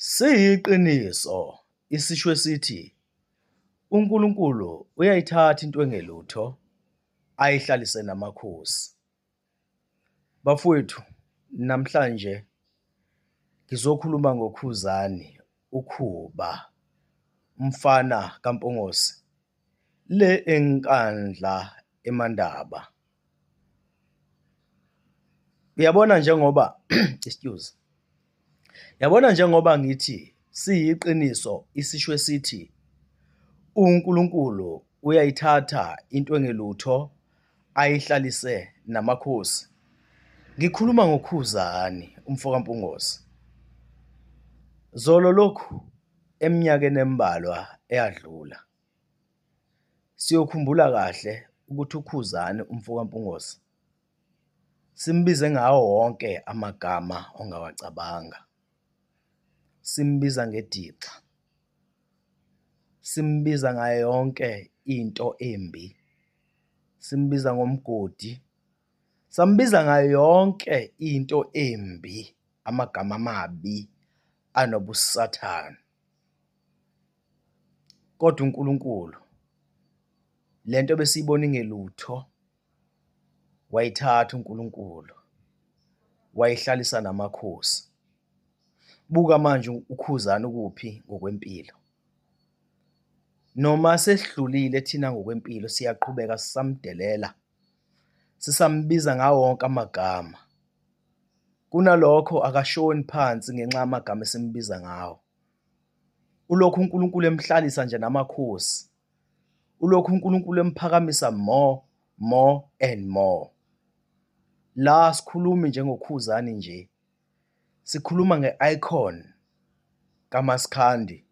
Siyiqiniso isisho esithi uNkulunkulu uyayithatha into engelutho ayihlalise namakhosi. Bafowethu, namhlanje ngizokhuluma ngoKhuzani, uKhuba, umfana kaMpungose le eNkandla eMandaba. Uyabona njengoba, excuse, yabona njengoba ngithi siyiqiniso isisho esithi uNkulunkulu uyayithatha into engelutho ayihlalise namakhosi. Ngikhuluma ngoKhuzani umfokaMpungose. Zolo lokhu eminyakeni embalwa eyadlula, siyokhumbula kahle ukuthi uKhuzani umfokaMpungose simbize ngawo wonke amagama ongawacabanga. Simbiza ngedixa, simbiza ngayo yonke into embi, simbiza ngomgodi, sambiza ngayo yonke into embi, amagama amabi anobusathane. Kodwa uNkulunkulu lento besiyibona ingelutho wayithatha uNkulunkulu wayihlalisa namakhosi. Buka manje uKhuzani ukuphi ngokwempilo. Noma sesidlulile thina ngokwempilo siyaqhubeka sisamdelela, sisambiza ngawo wonke amagama. Kunalokho akashoni phansi ngenxa yamagama esimbiza ngawo. Ulokhu uNkulunkulu emhlalisa nje namakhosi. Ulokhu uNkulunkulu emphakamisa more, more and more. La sikhulumi njengoKhuzani nje, sikhuluma nge-icon kaMaskandi.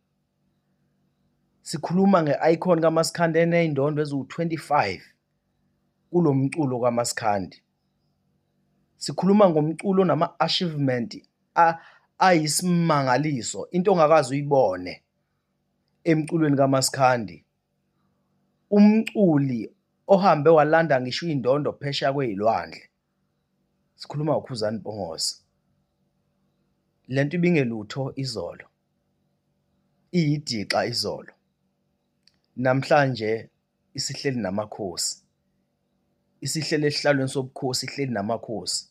Sikhuluma nge-icon kaMaskandi eney'ndondo eziwu-25 kulo mculo kaMaskandi. Sikhuluma ngomculo onama-achievement ayisimangaliso, into ongakaze uyibone emculweni kaMaskandi. Umculi ohambe walanda ngisho iy'ndondo phesheya kwey'lwandle. Sikhuluma ngoKhuzani Mpungose. Lento ibingelutho izolo, iyidixa izolo. Namhlanje isihleli namakhosi, isihleli esihlalweni sobukhosi, ihleli namakhosi.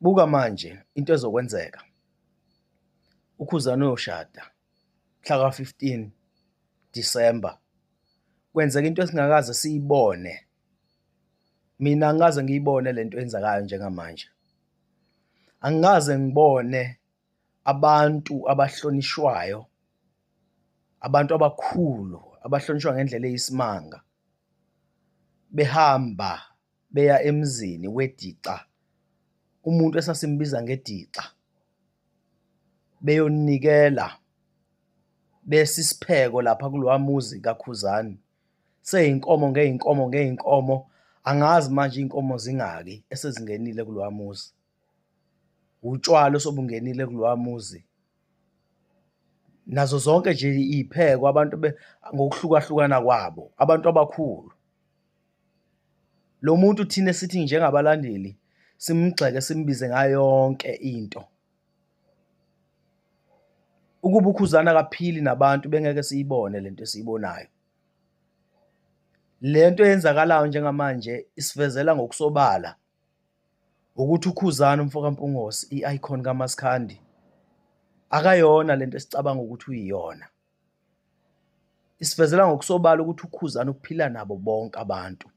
Buka manje into ezokwenzeka. UKhuzani uyoshada mhla ka-15 December. Kwenzeka into esingakaze siyibone. Mina angikaze ngiyibone lento eyenzekayo njengamanje. Angikaze ngibone abantu abahlonishwayo, abantu abakhulu abahlonishwa ngendlela eyisimanga behamba beya emzini wedixa, umuntu esasimbiza ngedixa, beyonikela besisipheko lapha kulowa muzi kaKhuzani. Seyinkomo ngeyinkomo ngeyinkomo, angazi manje iy'nkomo zingaki esezingenile kulowa muzi. Utshwala osobungenile kulowa muzi. Nazo zonke nje iy'pheko abantu ngokuhlukahlukana kwabo, abantu abakhulu. Lo muntu thina sithi njengabalandeli simgxeke simbize ngayo yonke into. Ukuba uKhuzani akaphili nabantu bengeke siyibone lento esiyibonayo. Lento eyenzakalayo njengamanje isivezela ngokusobala ukuthi uKhuzani umfokaMpungose, i-icon kaMaskandi, akayona lento esicabanga ukuthi uyiyona. Isivezela ngokusobala ukuthi uKhuzani uphila nabo bonke abantu.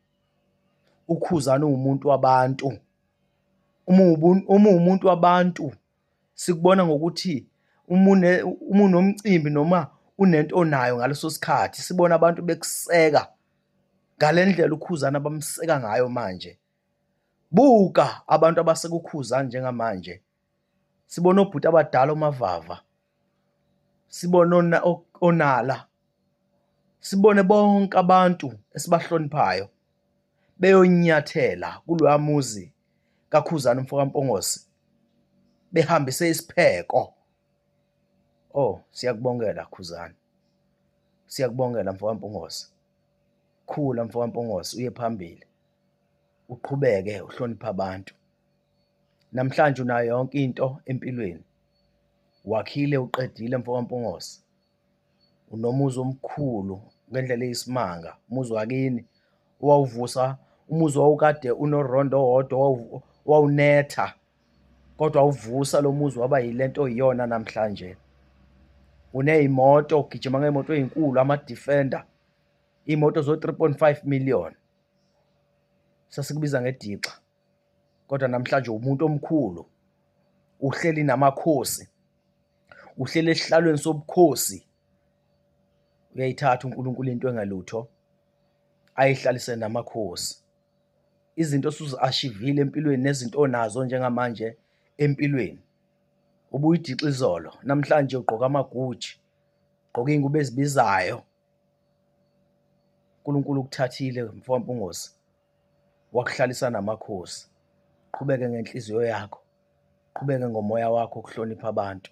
UKhuzani uwumuntu wabantu. Uma uwumuntu wabantu sikubona ngokuthi uma unomcimbi noma unento onayo ngaleso sikhathi, sibona abantu bekuseka ngale ndlela uKhuzani abamseka ngayo manje. Buka abantu abaseka uKhuzani njengamanje. Sibona obhuti abadala oMavava, sibone oNala, sibone bonke abantu esibahloniphayo beyonyathela kuloya muzi kaKhuzani umfokaMpungose behambise isipheko. Oh, siyakubongela Khuzani, siyakubongela mfokaMpungose. Khula mfokaMpungose uye phambili, uqhubeke uhloniphe abantu. Namhlanje unayo yonke into empilweni. Wakhile uqedile mfo kaMpungose. Unomuzi omkhulu ngendlela eyisimanga, umuzi wakini owawuvusa, umuzi owawukade unorondo owodwa owawunetha, kodwa wawuvusa lo muzi waba yile nto oyiyona namhlanje. Uney'moto, ugijima ngey'moto ey'nkulu, ama-Defender, iy'moto zo-3.5 million. Sasikubiza ngedixa, kodwa namhlanje umuntu omkhulu, uhleli namakhosi, uhleli esihlalweni sobukhosi. Uyayithatha uNkulunkulu into engalutho ayihlalise namakhosi. Izinto osuzi-ashivile empilweni nezinto onazo njengamanje empilweni, ubuyidixa izolo, namhlanje ugqoka amaGucci, ugqoka iy'ngubo ezibizayo. uNkulunkulu ukuthathile mfo kaMpungose, wakuhlalisa namakhosi. Qhubeke ngenhliziyo yakho, qhubeke ngomoya wakho ukuhlonipha abantu,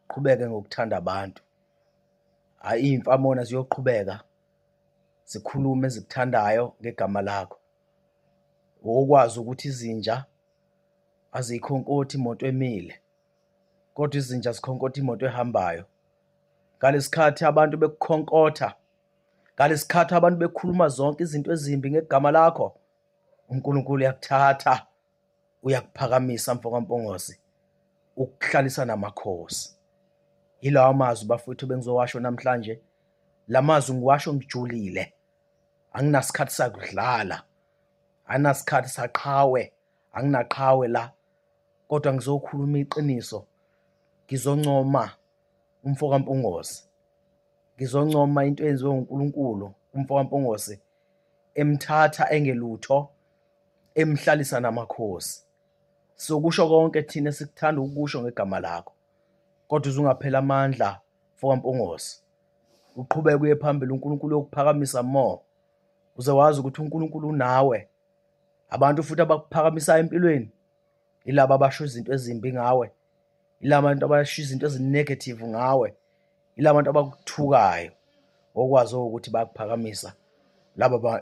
qhubeke ngokuthanda abantu. Hhayi, iy'mfamona ziyoqhubeka zikhulume ezikuthandayo ngegama lakho. Wokwazi ukuthi izinja aziyikhonkothi imoto emile, kodwa izinja zikhonkotha imoto ehambayo. Ngalesikhathi abantu bekukhonkotha, ngalesikhathi abantu bekhuluma zonke izinto ezimbi ngegama lakho, uNkulunkulu uyakuthatha uyakuphakamisa mfo kaMpungose, ukuhlalisa namakhosi. Yilawa mazwi bafowethu bengizowasho namhlanje. La mazwi ngiwasho ngijulile, anginasikhathi sakudlala, anginasikhathi saqhawe, anginaqhawe la, kodwa ngizokhuluma iqiniso, ngizoncoma umfo kaMpungose, ngizoncoma into eyenziwe uNkulunkulu kumfo kaMpungose, emthatha engelutho emhlalisa namakhosi. Sokusho konke thina esikuthanda ukusho ngegama lakho, kodwa uze ungapheli amandla mfo kaMpungose, uqhubeke uye phambili, uNkulunkulu uyokuphakamisa more, uze wazi ukuthi uNkulunkulu unawe. Abantu futhi abakuphakamisayo empilweni yilaba abasho izinto ezimbi ngawe, yilaba bantu abasho izinto ezi-negative ngawe, yilaba bantu abakuthukayo, okwazi ukuthi bayakuphakamisa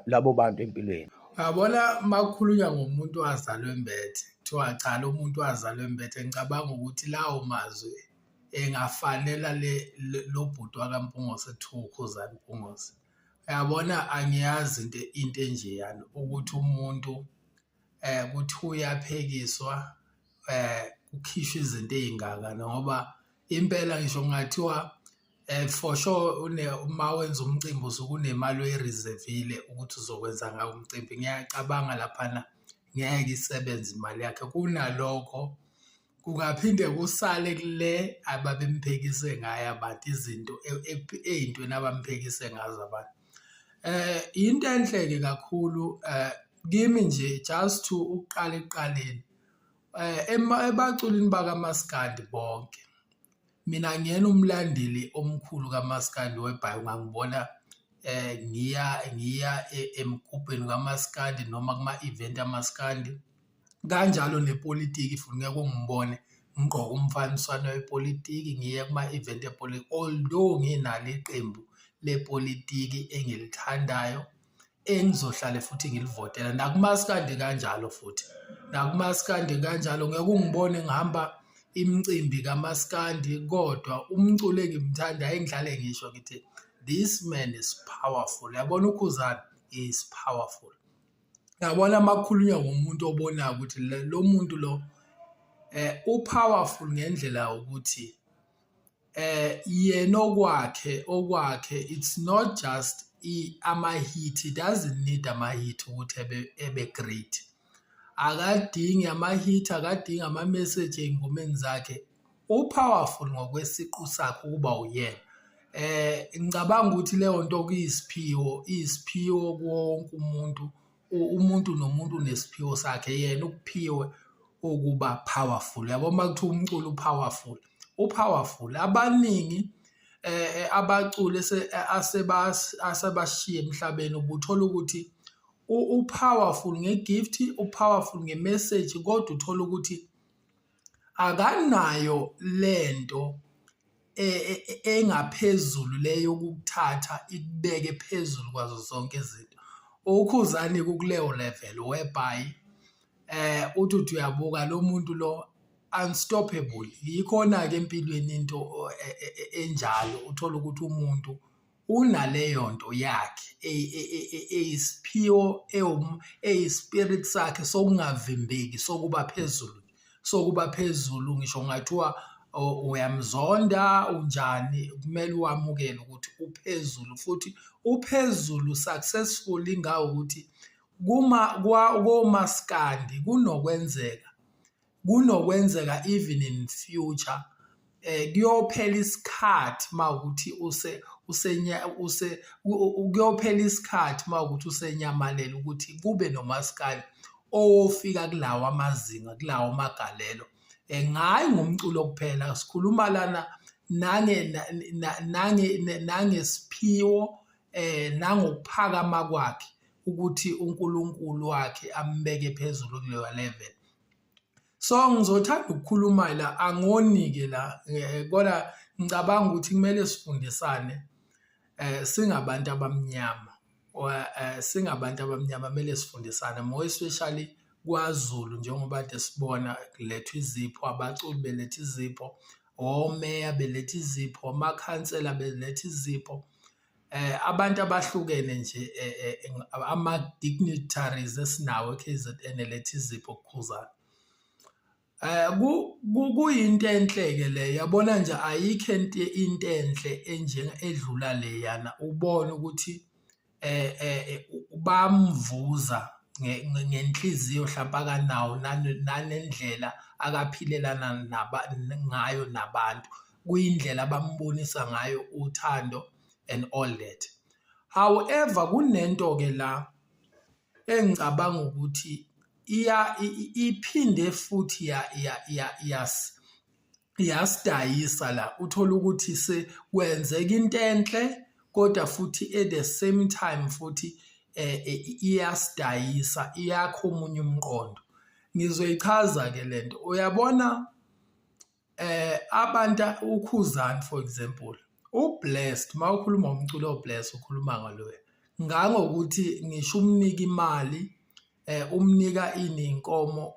labo bantu empilweni. Uyabona uma kukhulunywa ngomuntu owazalwa embethe, kuthiwa cha lo muntu wazalwa embethe, ngicabanga ukuthi lawo mazwi engafanela le lo bhuti wakaMpungose ekuthiwa uKhuzani Mpungose. Uyabona angiyazi into enjeyana ukuthi umuntu kuthiwa uyaphekiswa kukhishwe izinto ey'ngaka ngoba impela ngisho kungathiwa for sure uma wenza umcimbi usuke unemali oyirizevile ukuthi uzokwenza ngayo umcimbi. Ngiyacabanga laphana ngeke isebenze imali yakhe, kunalokho kungaphinde kusale kule ababemphekise ngayo abantu izinto ey'ntweni abamphekise ngazo abantu. Into enhle-ke kakhulu kimi nje just to ukuqala ekuqaleni ebaculini bakamaskandi bonke, mina angiyena umlandeli omkhulu kamaskandi webhayi ungangibona ngiya ngiya emgubheni kamaskandi noma kuma-event amaskandi. Kanjalo nepolitiki futhi ngeke ungibone ngigqoke umfaniswano wepolitiki ngiye kuma-event epolitiki, although nginalo iqembu lepolitiki engilithandayo engizohlale futhi ngilivotela. Nakumaskandi kanjalo futhi, nakumaskandi kanjalo ngeke ungibone ngihamba imicimbi kamaskandi kodwa umculo engimthandayo engihlale ngisho ngithi this man is powerful. Uyabona uKhuzani is powerful. Uyabona uma kukhulunywa ngomuntu obonayo ukuthi lo muntu lo u-powerful ngendlela yokuthi yena okwakhe okwakhe it's not just ama-hit, he doesn't need ama-hit ukuthi ebe ebe great. Akadingi ama-hit, akadingi ama-message ey'ngomeni zakhe. U-powerful ngokwesiqu sakhe ukuba uyena. Ngicabanga ukuthi leyo nto kuyisiphiwo, iyisiphiwo kuwo wonke umuntu, umuntu nomuntu unesiphiwo sakhe, yena ukuphiwe ukuba powerful. Uyabo uma kuthiwa umculo u-powerful, u-powerful. Abaningi abaculi asebashiya emhlabeni ubuthola ukuthi u-powerful nge-gift, u-powerful nge-message kodwa uthole ukuthi akanayo lento engaphezulu le yokukuthatha ikubeke phezulu kwazo zonke izinto. UKhuzani kukuleyo level whereby uthi uthi uyabuka lo muntu lo unstoppable. Yikhona-ke empilweni into enjalo, uthole ukuthi umuntu unaleyo nto yakhe eyisiphiwo, eyi-spirit sakhe sokungavimbeki, sokuba phezulu, sokuba phezulu. Ngisho kungathiwa uyamzonda unjani, kumele wamukele ukuthi uphezulu futhi uphezulu successful ingawukuthi kuma komaskandi kunokwenzeka, kunokwenzeka even in future kuyophela isikhathi mawukuthi use usenya use kuyophela isikhathi mawukuthi usenyamalele ukuthi kube nomaskandi owofika kulawa amazinga, kulawo magalelo. Ngayi ngomculo kuphela, sikhuluma lana nange nange nangesiphiwo nangokuphakama kwakhe ukuthi uNkulunkulu wakhe ambeke phezulu kuleyo level. So ngizothanda ukukhuluma la, angonike la, kodwa ngicabanga ukuthi kumele sifundisane singabantu abamnyama, singabantu abamnyama kumele sifundisane more especially kwaZulu, njengoba kade sibona kulethwa izipho, abaculi beletha izipho, omeya beletha izipho, amakhansela beletha izipho, abantu abahlukene nje, ama-dignitaries esinawo e-K_Z_N eletha izipho kuKhuzani. Kuyinto enhle-ke leyo, yabona nje ayikho into enhle edlula leyana, ubone ukuthi bamvuza ngenhliziyo hlampe akanawo nanendlela akaphilelana ngayo nabantu, kuyindlela abambonisa ngayo uthando and all that. However, kunento-ke la engicabanga ukuthi iphinde futhi iyasidayisa la, uthole ukuthi sekwenzeka into enhle kodwa futhi at the same time futhi iyasidayisa, iyakha omunye umqondo. Ngizoyichaza-ke lento. Uyabona abantu uKhuzani for example, u-blessed, uma ukhuluma ngomculo o-blessed ukhuluma ngaloya. Ngangokuthi ngisho umnika imali, umnika ini inkomo,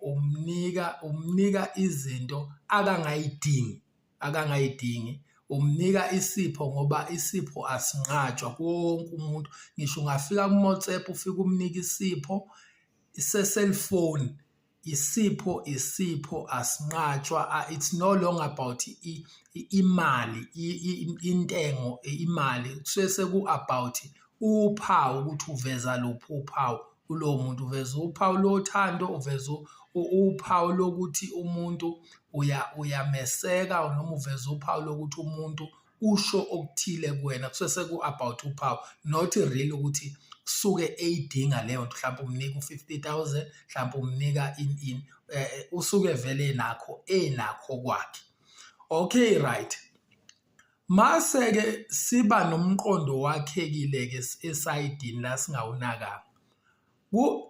umnika izinto akangayidingi, akangayidingi. Umnika isipho ngoba isipho asinqatshwa kuwo wonke umuntu. Ngisho ungafika kuMotsepe ufike umnike isipho se-cellphone, isipho isipho asinqatshwa. It's no longer about imali, intengo, imali, kusuke seku-about uphawu ukuthi uveza luphi uphawu kulowo muntu. Uveza uphawu lothando, uveza uphawu lokuthi umuntu uyameseka, noma uveza uphawu lokuthi umuntu usho okuthile kuwena. Kusuke seku-about uphawu, not really ukuthi kusuke eyidinga leyo nto, mhlawumpe umnika u-50,000, mhlawumpe umnika ini ini, usuke vele enakho, enakho kwakhe. Okay, right. Mase-ke siba nomqondo wakhekile-ke esayidini la singawunakanga.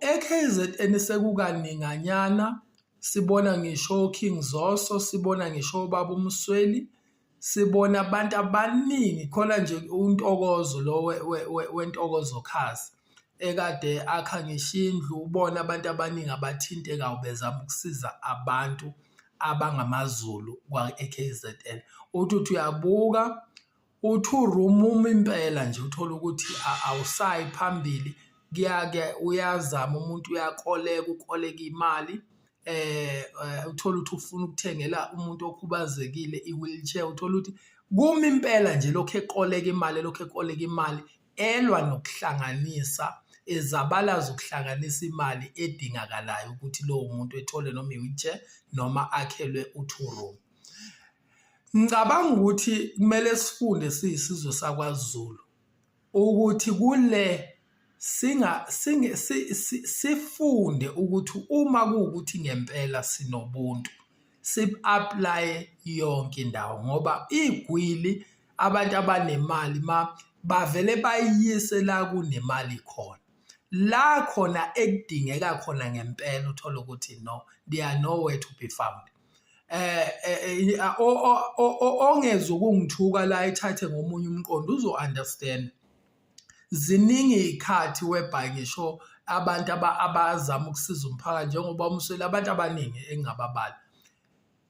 E-K_Z_N sekukaninganyana sibona ngisho o-King Zoso, sibona ngisho obaba uMsweli, sibona abantu abaningi khona nje uNtokozo lo weNtokozo Cars ekade akha ngisho indlu, ubona abantu abaningi abathintekayo bezama ukusiza abantu abangamaZulu kwa-e-K_Z_N. Uthi uthi uyabuka uthi u-room uma impela nje uthole ukuthi awusayi phambili, kuya-ke uyazama umuntu uyakoleka, ukoleka imali, uthole ukuthi ufuna ukuthengela umuntu okhubazekile i-wheelchair, uthole ukuthi kumi impela nje lokhu ekoleka imali, elokhu ekoleka imali, elwa nokuhlanganisa, ezabalaza ukuhlanganisa imali edingakalayo ukuthi lowo muntu ethole noma i-wheelchair noma akhelwe u-two room. Ngicabanga ukuthi kumele sifunde siyisizwe sakwaZulu ukuthi kule sifunde ukuthi uma kuwukuthi ngempela sinobuntu si-aplaye yonke indawo, ngoba igwili abantu abanemali ma bavele bayiyise la kunemali khona, la khona ekudingeka khona ngempela, uthole ukuthi no, they are nowhere to be found. Ongeze ukungithuka la ethathe ngomunye umqondo uzo-understand. Ziningi iy'khathi whereby ngisho abantu abazama ukusiza umphakathi njengoba uMsweli, abantu abaningi engingababala.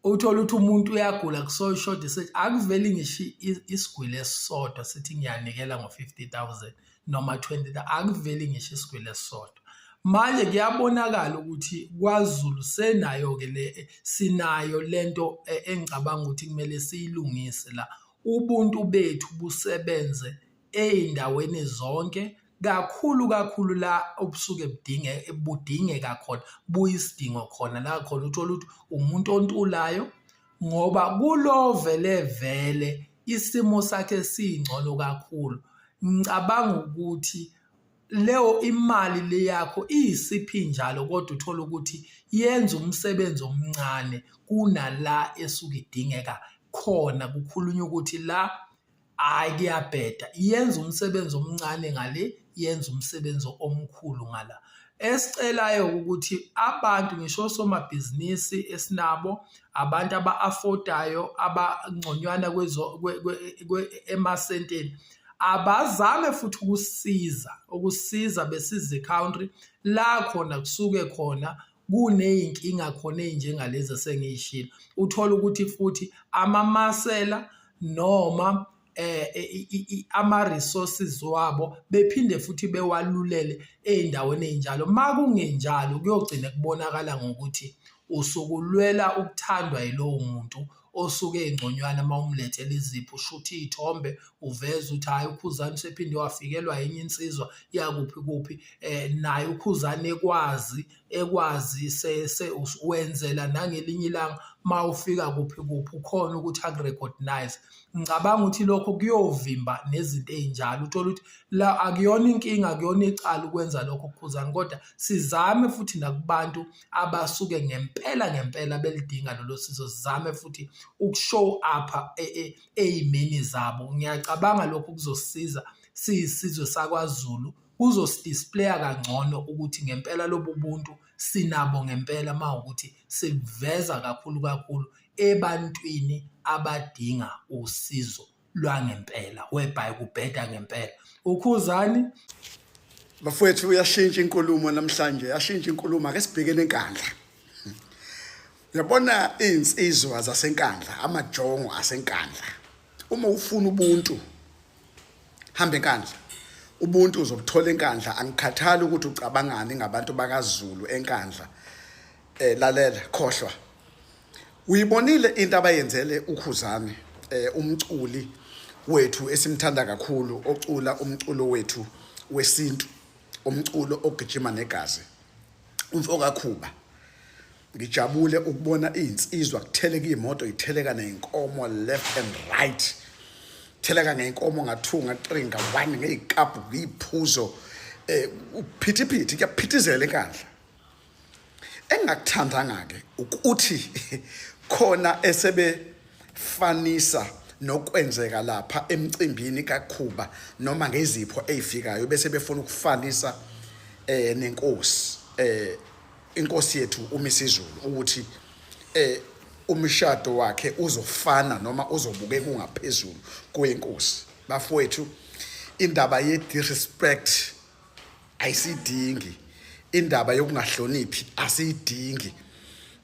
Uthole ukuthi umuntu uyagula kusoshoda isethi akuveli ngisho isigwili esisodwa sithi ngiyanikela ngo-50 000 noma 20 000 akuveli ngisho isigwili esisodwa. Manje kuyabonakala ukuthi kwaZulu senayo-ke le sinayo lento engicabanga ukuthi kumele siyilungise la. Ubuntu bethu busebenze ey'ndaweni zonke kakhulu kakhulu la obusuke budinge budingeka khona buyisidingo khona la khona uthole ukuthi umuntu ontulayo ngoba kulo vele vele isimo sakhe singcono kakhulu. Ngicabanga ukuthi leyo imali le yakho iyisiphi njalo kodwa uthole ukuthi yenza umsebenzi omncane kunala esuke idingeka khona kukhulunywa ukuthi la Hhayi kuyabheda, yenza umsebenzi omncane ngale, yenza umsebenzi omkhulu ngala. Esicelayo ukuthi abantu ngisho osomabhizinisi esinabo, abantu aba-afodayo abangconywana emasenteni, abazame futhi ukusiza, ukusiza besiza i-country la khona kusuke khona kuney'nkinga khona ey'njengalezi esengiy'shilo. Uthole ukuthi futhi amamasela noma ama-resources wabo bephinde futhi bewalulele ey'ndaweni ey'njalo. Uma kungenjalo kuyogcine kubonakala ngokuthi usuke ulwela ukuthandwa yilowo muntu osuke engconywana uma umlethela izipho, ushuthe iy'thombe uveze ukuthi hhayi uKhuzani usephinde wafikelwa enye insizwa yakuphi kuphi naye uKhuzani ekwazi ekwazi wenzela nangelinye ilanga uma ufika kuphi kuphi ukhona ukuthi aku-recognise. Ngicabanga ukuthi lokho kuyovimba nezinto ey'njalo uthole ukuthi la akuyona inkinga akuyona icala ukwenza lokho kuKhuzani kodwa sizame futhi nakubantu abasuke ngempela ngempela belidinga lolo sizo sizame futhi uku-show up ey'meni zabo. Ngiyacabanga lokho kuzosisiza siyisizwe sakwaZulu kuzosidisplaya kangcono ukuthi ngempela lobu buntu sinabo ngempela uma ukuthi siveza kakhulu kakhulu ebantwini abadinga usizo lwangempela whereby kubheda ngempela. UKhuzani Bafowethu uyashintsha inkulumo namhlanje, yashintsha inkulumo ake sibhekene eNkandla. Uyabona izinsizwa zaseNkandla, amajongo aseNkandla. Uma ufuna ubuntu hamba eNkandla. Ubuntu uzobuthola eNkandla, angikhathali ukuthi ucabangani ngabantu bakaZulu eNkandla. Eh lalela, khohlwa. Uyibonile into abayenzele uKhuzani eh umculi wethu esimthanda kakhulu ocula umculo wethu wesintu umculo ogijima negazi umfo kaKhuba ngijabule ukubona izinsizwa kutheleka imoto itheleka nezinkomo left and right theleka ngeyinkomo nga-2 nga-3 nga-1 ngey'kabhu ngiyiphuzo um uphithiphithi kuyaphithizela enkandla Engingakuthandanga-ke ukuthi khona esebefanisa nokwenzeka lapha emcimbini kaKhuba noma ngezipho ezifikayo bese befuna ukufanisa eh nenkosi eh inkosi yethu uMisizulu ukuthi eh umshado wakhe uzofana noma uzobukeka ungaphezulu kwenkosi bafowethu indaba ye disrespect ayisidingi indaba yokungahloniphi asiyidingi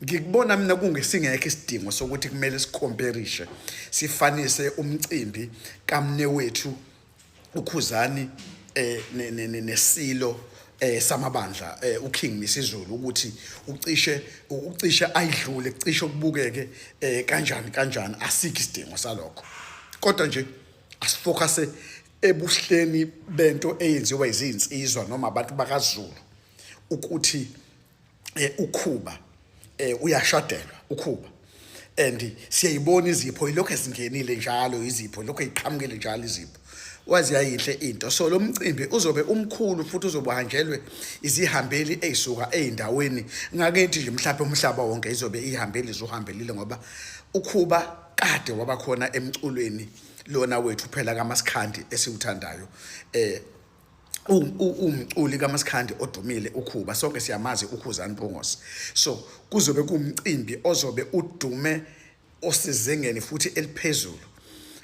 ngikubona mina kungesingekho isidingo sokuthi kumele sikhomperishe sifanise umcimbi kamne wethu ukhuzani eh nesilo eh samabandla eh uKing Misizulu ukuthi ucishe ucishe ayidlule kucishe ukubukeke eh kanjani kanjani asikho isidingo salokho kodwa nje asifocuse ebuhleni bento eyenziwa izinsizwa noma abantu bakaZulu ukuthi eh, ukhuba eh, uyashadelwa ukhuba and siyayibona izipho ilokhu ezingenile njalo izipho lokhu eziqhamukile njalo izipho wazi yayinhle into so lo mcimbi uzobe umkhulu futhi uzobe uhanjelwe izihambeli ezisuka ezindaweni ngakithi nje mhlawumbe umhlaba wonke izobe ihambeli izohambelile ngoba ukhuba kade wabakhona emculweni lona wethu phela kaMasikhandi esiwuthandayo eh umculi kaMasikhandi odumile uKhuba sonke siyamazi uKhuzani Mpungose so kuzobe kuwumcimbi ozobe udume osezingeni futhi eliphezulu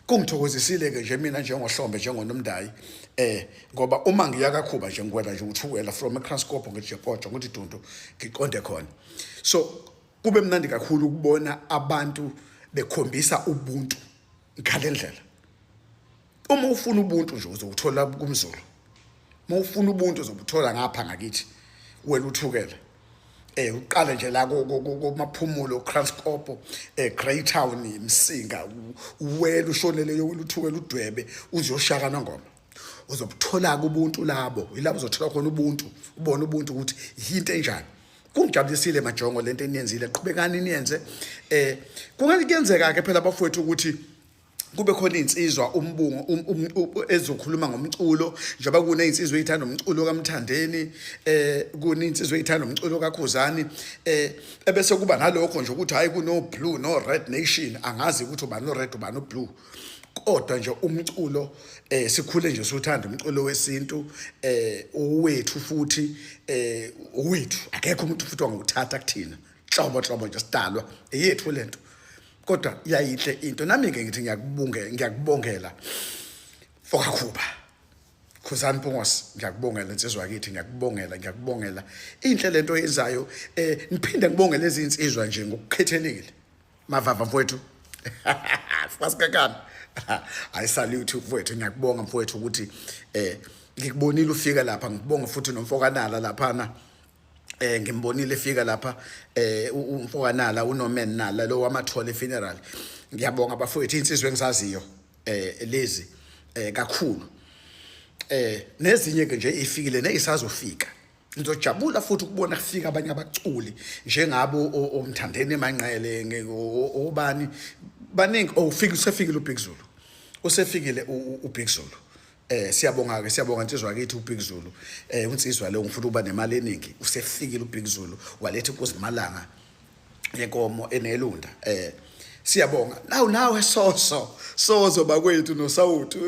kungithokozisile ke nje mina njengohlombe njengonomndayi eh ngoba uma ngiya kakhuba nje ngiwela nje uthukela from eKranskop ngithi Jepojo ngithi Dundu ngiqonde khona so. Kube mnandi kakhulu ukubona abantu bekhombisa ubuntu ngale ndlela. Uma ufuna ubuntu nje uzowuthola kumZulu. Uma ufuna ubuntu uzobuthola ngapha ngakithi wena uthukela. Uqale nje la komaphumulo Kranskop, Greytown, Msinga, uwela ushonele yowela uthukela udwebe uzoshaka nongoma. Uzobuthola ubuntu labo, yilapho uzothola khona ubuntu, ubone ubuntu ukuthi yinto enjani. Kungijabulisile majongo lento eniyenzile, qhubekani niyenze. Kungenzeka ke phela bafowethu ukuthi kube khona insizwa umbungo ezokhuluma ngomculo, njengoba kunezinsizwa ezithanda umculo kaMthandeni, kunezinsizwa ezithanda umculo kaKhuzani, ebese kuba nalokho nje ukuthi hayi kuno blue no red nation, angazi ukuthi ubani no red ubani blue, kodwa nje umculo sikhule nje suthanda umculo wesintu, owethu futhi, owethu, akekho umuntu futhi onguthatha kuthina hlobo hlobo nje, sidalwa eyethu lento. Kodwa yayinhle into, nami ke ngithi ngiyakubongela, ngiyakubongela Fokakhuba Khuzani Mpungose, ngiyakubongela insizwa kithi, ngiyakubongela, ngiyakubongela, inhle lento oyenzayo. Ngiphinde ngibongele izinsizwa nje ngokukhethelekile. Mavava mfowethu, fasikakana, I salute mfowethu, ngiyakubonga mfowethu ukuthi ngikubonile ufika lapha, ngikubonga futhi nomfokanala laphana. Ngimbonile efika lapha, umfokanala uNorman Nala lo wamathole funeral. Ngiyabonga bafowethu, insizwe engisaziyo lezi kakhulu, nezinye ke nje ifikile nezisazofika. Ngizojabula futhi ukubona kufika abanye abaculi njengabo omthandeni emanqele obani baningi. Ufika usefikile uBig Zulu, usefikile uBig Zulu. Siyabonga ke, siyabonga insizwa kithi uBig Zulu. Unsizwa lo ngifuna ukuba nemali eningi. Usefikile uBig Zulu, waletha inkuzimalanga yenkomo enelunda. Siyabonga. Nawu nawe soso sozo bakwethu nosawuthi,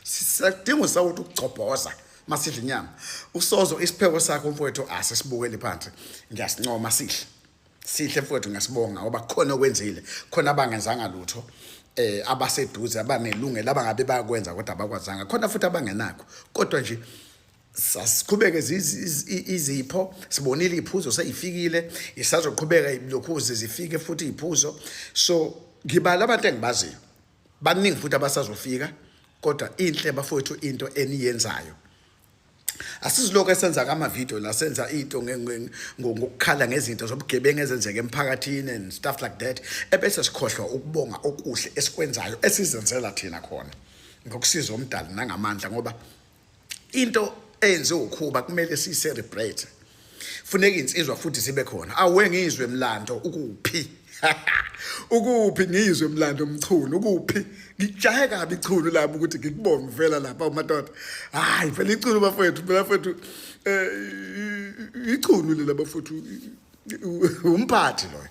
siyadinga usawuthi ukugcobhoza masidla inyama. Usozo isipheko sakho mfowethu asisibukeli phansi, ngiyasincoma, sihle sihle mfowethu, ngiyasibonga ngoba khona okwenzile, khona abangenzanga lutho, abaseduze abanelungelo abangabe bayakwenza kodwa abakwazanga, khona futhi abangenakho. Kodwa nje sasiqhubeke izipho, sibonile iphuzo seyifikile, isazoqhubeka lokhu zifike futhi iphuzo. So ngibala abantu engibaziyo baningi futhi abasazofika, kodwa inhle bafowethu into eniyenzayo. Asizilokho esenza kama-video la, senza into ngokukhala ngezinto zobugebengu ezenzeka emphakathini and stuff like that, ebese sikhohlwa ukubonga okuhle esikwenzayo esizenzela thina khona ngokusiza umdali nangamandla, ngoba into eyenziwe ukhuba kumele siyi-celebrate. Funeka insizwa futhi zibe khona. Awe ngizwe mlando ukuphi, ukuphi ngizwe mlando mchunu ukuphi? Ngijahe kabi ichunu lami ukuthi ngikubonge vela lapha madoda. Hayi phela ichunu bafethu, phela bafethu, ichunu lela bafethu, umphathi loyo,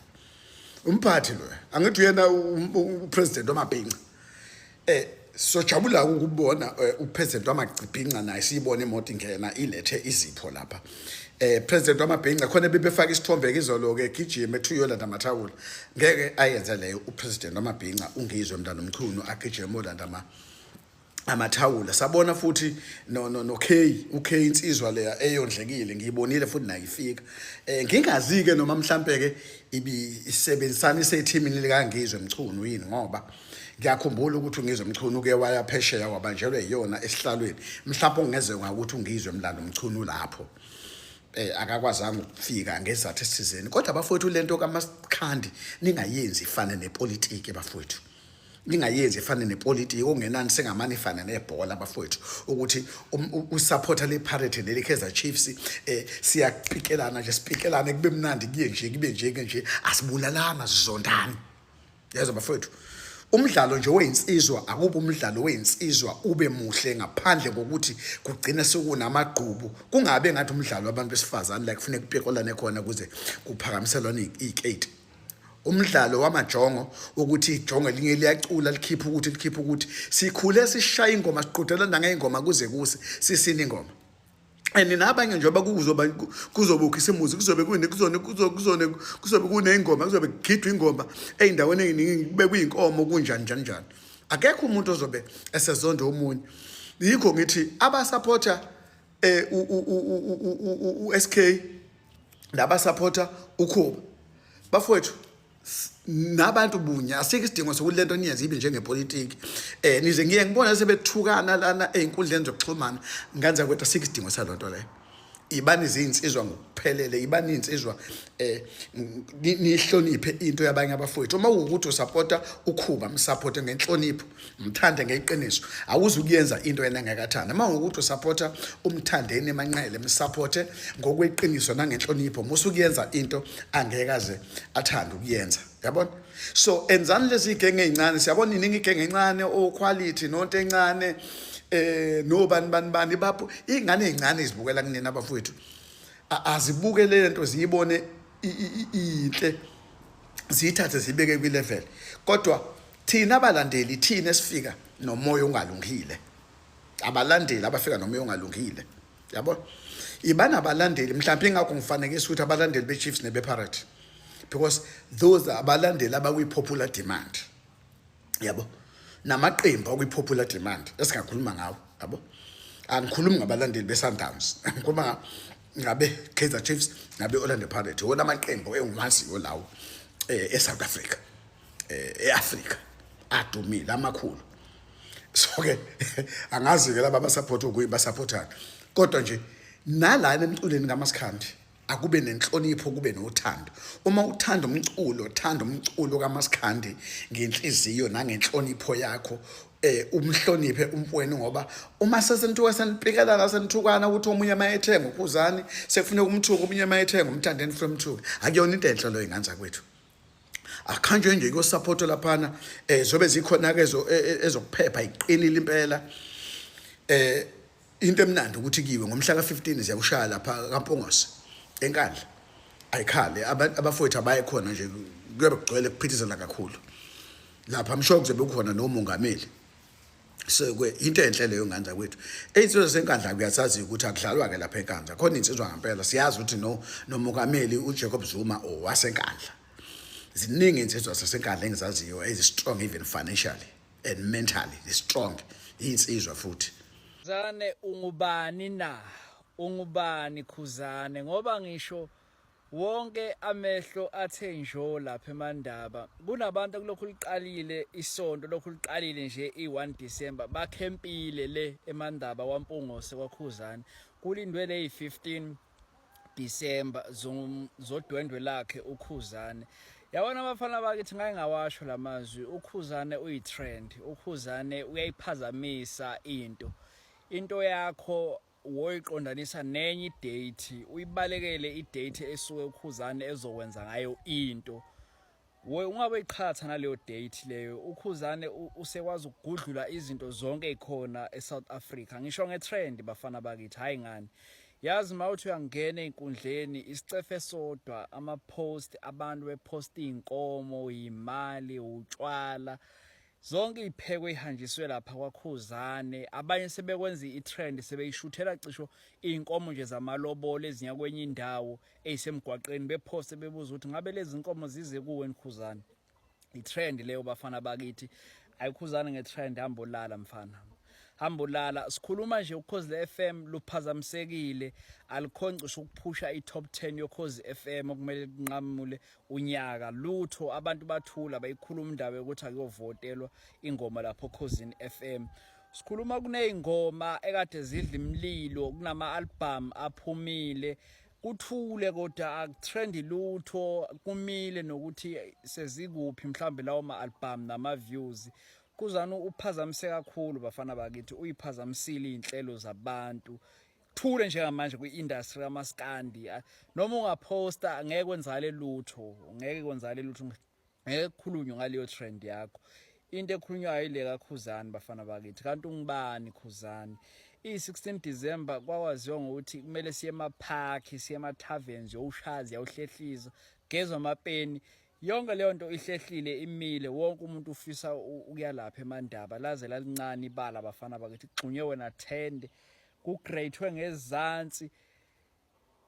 umphathi loyo, angithi uyena upresident wamabhinca. Sojabula ukubona upresident wamagcibhinca naye, siyibone imoto ingena ilethe izipho lapha. President wamabhinca khona bebefaka isithombe izolo ke gijima ethu yolanda amathawula. Ngeke ayenze leyo upresident wamabhinca ungizwe mntana omchunu agijima olanda ama amathawula. Sabona futhi no no no K, uK insizwa leya eyondlekile, ngiyibonile futhi nayo ifika. Ngingazi ke noma mhlambe ke ibi isebenzisana isethimini lika Ngizwe Mchunu yini, ngoba ngiyakhumbula ukuthi uNgizwe Mchunu uke waya phesheya wabanjelwe yiyona esihlalweni. Mhlawumbe kungezeka ukuthi uNgizwe Mlando Mchunu lapho akakwazanga ukufika ngezathu esithizeni. Kodwa bafowethu, lento kaMasikhandi ningayenzi ifane nepolitiki bafowethu, ningayenzi ifane nepolitiki. Okungenani sengamane ifane nebhola bafowethu, ukuthi usupporter le Pirates neli Kaizer Chiefs, siyapikelana nje, sipikelane kube mnandi, kuye nje kube nje ke nje, asibulalana, sizondani. Yezwa bafowethu, umdlalo nje weyinsizwa akube umdlalo weyinsizwa ube muhle ngaphandle kokuthi kugcine sekunamagqubu, kungabe ngathi umdlalo wabantu besifazane la kufuneka kupikolane khona kuze kuphakamiselwane iy'keti. Umdlalo wamajongo ukuthi ijongo elinye liyacula likhipha ukuthi likhipha ukuthi, sikhule sishaya ingoma, siqhudelana ngey'ngoma kuze kuse sisina ingoma. And nabanye njengoba kuzoba kuzobe ukhisimuzi, kuzobe kune kuzone kuzone kuzobe kuney'ngoma, kuzobe kugidwa ingoma ey'ndaweni ey'ningi, kube kuyinkomo kunjani njani njani, akekho umuntu ozobe esezonda omunye. Yikho ngithi abasapotha u-SK nabasapotha uKhuba. Bafowethu, nabantu bunye, asikho isidingo sokuthi lento niyenze ibe njengepolitiki. Nize ngiye ngibone sebethukana lana ey'nkundleni zokuxhumana. Nganza kwethu, asikho isidingo salonto leyo. Ibani zinsizwa ngokuphelele, ibani insizwa, nihloniphe into yabanye abafowethu. Uma kuwukuthi usapota uKhuba, msupporte ngenhlonipho, mthande ngeqiniso, awuze ukuyenza into yena engakathanda. Uma kuwukuthi usapota uMthandeni eManqele, msupporte ngokweqiniso nangenhlonipho, musa ukuyenza into angeke aze athande ukuyenza, yabona. So enzani lezi genge ezincane, siyabona iningi igenge encane, o-quality nonto encane, nobani bani bani bapho, ingane ezincane izibukela kunina abafowethu, azibuke le nto, ziyibone inhle, ziyithathe ziyibeke kwi-level. Kodwa thina abalandeli, thina esifika nomoya ongalungile, abalandeli abafika nomoya ongalungile, yabo, ibana abalandeli. Mhlawumbe ingakho ngifanekisa ukuthi abalandeli be-Chiefs nebe-Pirate, because those are abalandeli abakwi-popular demand, yabo, namaqembu akwi-popular demand esingakhuluma ngawo, yabo. Angikhulumi ngabalandeli be-Sundowns, ngikhuluma ngabe Kaizer Chiefs, ngabe Orlando Pirates, wona amaqembu engiwaziyo lawo e-South Africa, e-Africa, adumile, amakhulu. So ke angazi ke laba abasupport ukuyi basupportana, kodwa nje nalana emculweni kaMasikhandi akube nenhlonipho, kube nothando. Uma uthanda umculo, thanda umculo kaMasikhandi ngenhliziyo nangenhlonipho yakho, umhloniphe umfowenu, ngoba uma sesenthuka, seniphikelana, senithukana ukuthi omunye mayethenga uKhuzani sekufuneka umthuko, omunye mayethenga uMthandeni funa umthuko, akuyona into enhle leyo, ingane zakwethu. Akhanjwe nje kuyosupport laphana, zobe zikhona ke ezokuphepha, iqinile impela. Into emnandi ukuthi kiwe ngomhla ka15 siyakushaya lapha kaMpungose eNkandla, ayikhale. Abafowethu abaye khona nje, kuyobe kugcwele, kuphithizela kakhulu lapha. I'm sure kuzobe kukhona nomongameli. So ke into enhle leyo, ngane zakwethu. Ey'nsizwa zaseNkandla kuyasazi ukuthi akudlalwa ke lapha eNkandla, khona insizwa ngempela. Siyazi ukuthi no nomongameli uJacob Zuma owaseNkandla. Ziningi insizwa zaseNkandla engizaziyo ezi-strong, even financially and mentally strong, iy'nsizwa futhi. Khuzane, ungubani na? Ungubani Khuzane? Ngoba ngisho wonke amehlo athe njo lapha eMandaba. Kunabantu kulokhu liqalile isonto, lokhu liqalile nje i-1 December, bakhempile le eMandaba kwaMpungose kwaKhuzane. Kulindwe le 15 December zodwendwe lakhe uKhuzane. Yabona abafana bakithi, ngake ngawasho lamazwi, uKhuzane uyi-trend, uKhuzane uyayiphazamisa into. Into yakho woyiqondanisa nenye idate, uyibalekele idate esuke uKhuzane ezokwenza ngayo into. We ungabe iqhatha naleyo date leyo. UKhuzane usekwazi ukugudlula izinto zonke ezikhona eSouth Africa. Ngisho ngetrend, bafana bakithi, hayi ngani. Yazi mawuthi uyangena einkundleni, isicefe sodwa, ama post, abantu bepost inkomo, imali, utshwala. Zonke ipheko ihanjiswe lapha kwaKhuzane. Abanye sebekwenza i-trend, sebeyishuthela cisho inkomo nje zamalobolo ezinya kwenye indawo eyisemgwaqeni, bephoste bebuza ukuthi ngabe lezi nkomo zize kuwe Khuzane. I-trend leyo, bafana bakithi. Ayikhuzane nge-trend, hamba olala mfana, hamba olala. Sikhuluma nje uKhozi le-FM luphazamisekile, alikhoncisho ukuphusha i-top 10 yoKhozi FM okumele kunqamule unyaka, lutho. Abantu bathula, bayikhuluma indaba yokuthi akuyovotelwa ingoma lapho Khozini FM. Sikhuluma kuney'ngoma ekade zidla imililo, kunama-album aphumile, kuthule kodwa akutrendi lutho, kumile nokuthi sezikuphi mhlawumbe lawo ma-album nama-views. Khuzani uphazamise kakhulu, bafana bakithi, uyiphazamisile iy'nhlelo zabantu. Thule njengamanje kwi-industry kamaskandi, noma ungaphosta ngeke kwenzakale lutho, ngeke kwenzakale lutho, ngeke kukhulunywe ngaleyo trend yakho. Into ekhulunywayo ile kaKhuzani, bafana bakithi. Kanti ungubani Khuzani? I-16 December kwakwaziwa ngokuthi kumele siye emaphakhi, siye ema-taverns, yowushazi, yawuhlehlisa, gezwa amapeni. Yonke leyo nto ihlehlile, imile. Wonke umuntu ufisa ukuya lapha eMandaba. Laze lalincane ibala, bafana bakithi, kugxunywe wena thende, kugreyithwe ngezansi.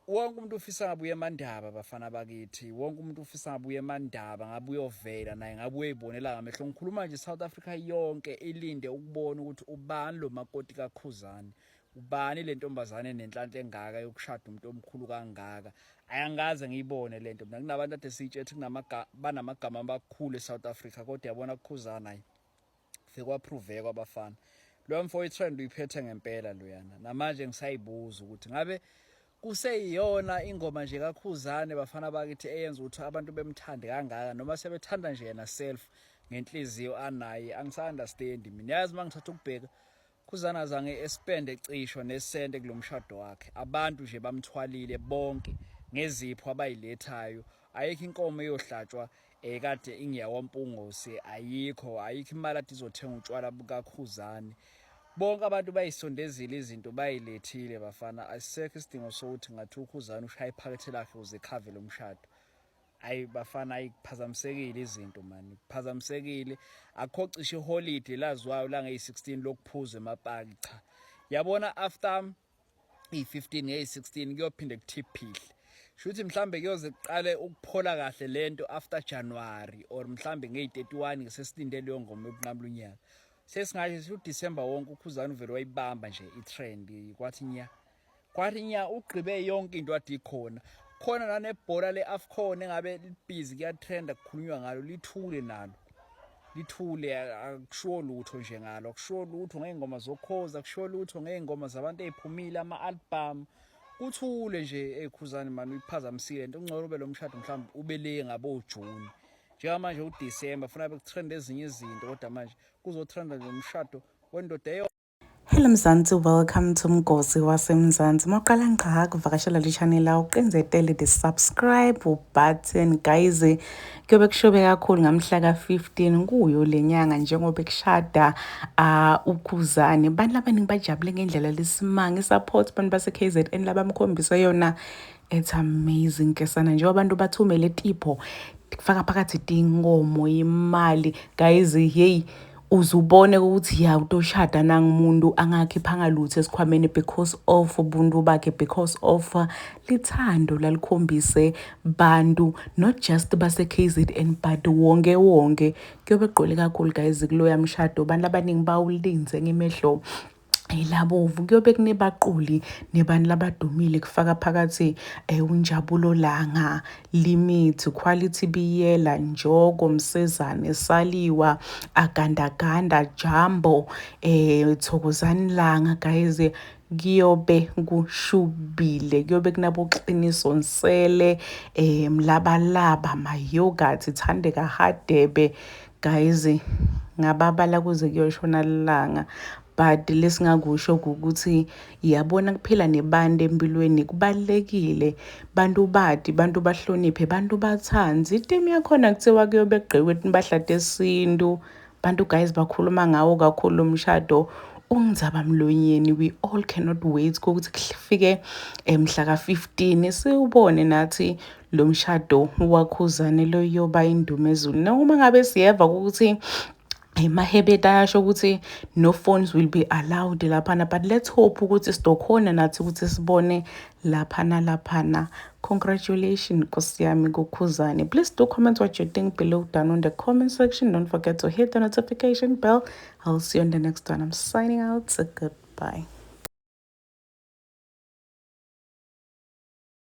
Wonke umuntu ufisa ngabe uye eMandaba, bafana bakithi. Wonke umuntu ufisa ngabe uye eMandaba, ngabe uyovela naye, ngabe uyibonela ngamehlo. Ngikhuluma nje South Africa yonke ilinde ukubona ukuthi ubani lo makoti kaKhuzani, ubani le ntombazane nenhlanhla engaka yokushada umuntu omkhulu kangaka. Ayangikaze ngiyibone lento mina. Kunabantu ade siyitshethe kunamaga banamagama amakhulu eSouth Africa, kodwa yabona kuKhuzani hayi sekwaphroveka abafana. Loya mfo i-trend uyiphethe ngempela loyana. Namanje ngisayibuza ukuthi ngabe kuseyiyona ingoma nje kaKhuzane bafana bakithi eyenza ukuthi abantu bemthande kangaka, noma sebethanda nje yena self ngenhliziyo anaye. Angisa-understand mina, yazi uma ngithatha ukubheka Khuzani azange espende cisho nesente kulomshado wakhe. Abantu nje bamthwalile bonke ngezipho abayilethayo. Ayikho inkomo eyohlatshwa ekade ingiyawaMpungose, ayikho, ayikho imali ade izothenga utshwala bukaKhuzani. Bonke abantu bayisondezile izinto bayilethile bafana. Asisekho isidingo sokuthi ngathi uKhuzani ushaya iphakethe lakhe ukuze ekhave lo mshado. Ayi bafana, ayiphazamisekile izinto mani, kuphazamisekile. Akukho cishe iholide laziwayo langeyi-16 lokuphuza emapaki, cha. Yabona after iyi-15 ngeyi-16 kuyophinde kuthiphile. Shuthi mhlambe kuyoze kuqale ukuphola kahle lento after January or mhlambe ngeyi-31 ngesesilinde leyo ngoma yokunqamula unyaka. Sesingasho sithi uDecember wonke uKhuzani uvele wayibamba nje i-trend kwathi nya. Kwathi nya ugqibe yonke into ade ikhona. Khona nanebhola le-AFCON engabe libhizi kuyatrenda kukhulunywa ngalo lithule nalo. Lithule akushiwo lutho nje ngalo, akushiwo lutho ngey'ngoma zokhozi, akushiwo lutho ngey'ngoma zabantu ey'phumile ama-album. Kuthule nje ekhuzani mani uyiphazamisile into kungcono ube lo mshado mhlawumbe ube le ngabo June. Njengamanje uDecember funa bekutrend ezinye izinto kodwa manje kuzotrenda nje umshado wendoda eyo. Hello Mzansi, welcome to Mgosi waseMzansi. Mawuqala ngqa kuvakashela le channel la uqinzetele the subscribe button guys. Kuyobe kushobe kakhulu ngamhla ka-15 kuyo le nyanga njengoba kushada uKhuzani. Abantu abaningi bajabule ngendlela lesimanga i-support abantu base-KZN labamkhombisa yona. It's amazing kesana njengoba abantu bathumele tipho kufaka phakathi tinkomo imali guys. Hey, uzubone ukuthi ya utoshada nangumuntu angakhiphanga lutho esikhwameni because of ubuntu bakhe, because of lithando lalikhombise bantu, not just base-KZN but wonke wonke. Kuyobe kugqwele kakhulu guys kuloya mshado, abantu abaningi bawulinze ngemehlo elabovu. Kuyobe kunebaquli nebantu labadumile kufaka phakathi uNjabulo Langa, Limit, Quality Biyela, Njoko, Msezane, Saliwa, Agandaganda, Jumbo, Thokozani Langa guys. Kuyobe kushubile, kuyobe kunaboqiniso Nsele, Mlabalaba, Mayogathi, Thandeka Hadebe guys, ngababala kuze kuyoshona ilanga. But lesingakusho ukuthi yabona kuphila nebantu empilweni kubalulekile, bantu bati, bantu bahloniphe, bantu bathandi. Itimu yakhona kuthiwa kuyobe kugqekwe impahla tesintu. Bantu guys bakhuluma ngawo kakhulu umshado undzaba mlonyeni. We all cannot wait ukuthi kufike mhla ka-15 siwubone nathi lo mshado waKhuzani loyoba indumezulu. Noma ngabe siyeva ukuthi emahebeti ayasho ukuthi no phones will be allowed laphana, but let's hope ukuthi sidokhona nathi ukuthi sibone laphana laphana. Congratulations nkosi yami kuKhuzani. Please do comment what you think below down on the comment section. Don't forget to hit the notification bell. I'll see you on the next one. I'm signing out. So goodbye.